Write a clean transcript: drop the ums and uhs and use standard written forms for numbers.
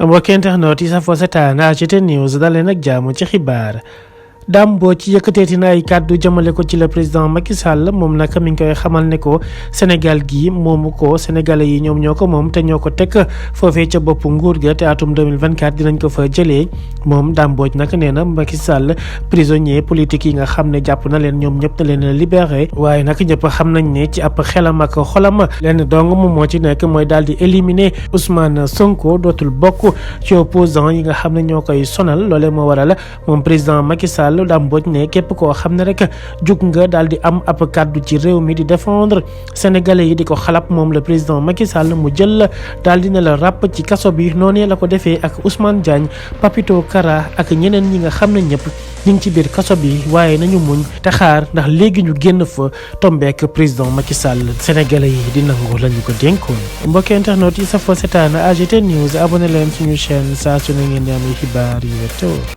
mbokki internet yi safoo seetaan AGT News daleen ak jàmm ci xibaar. Dame Mbodj yëkkateeti na ay kàddu jëmale ko ci le président Macky Sall moom nag mi ngi koy xamal ne ko Sénégal gii moomu ko sénégalais yi ñoom ñoo ko moom te ñoo ko teg foofee ca bopp nguur ga te atum 2024 dinañ ko fa jëlee moom Dame Mbodj nag nee na Macky Sall prisonnier politique yi nga xam ne jàpp na leen ñoom ñëpp na leen libéré waaye nag ñëpp xam nañ ne ci ab xelam ak xolam lenn dong moom moo ci nekk mooy daal di éliminer Ousmane Sonko dootul bokk ci opposant yi nga xam ne ñoo koy sonal loolee moo waral moom président Macky Sall Dame Mbodj ne képp koo xam ne rek jug nga daal di am ab kàddu ci réew mi di défendre sénégalais yi di ko xalap moom le président Macky Sall mu jël daal di ne la ràpp ci kaso bi noonee la ko defee ak Ousmane Diagne Papito Kara ak ñeneen ñi nga xam ne ñëpp ñu ngi ci biir kaso bi waaye nañu muñ te xaar ndax léegi ñu génn fa tombeek président Macky Sall sénégalais yi di nangu la ñu ko dénkoon. mbokki internet yi safoo seetaan AGT News abonné leen suñu chaîne saa su ne ngeen di amee xibaar yi wér te wóor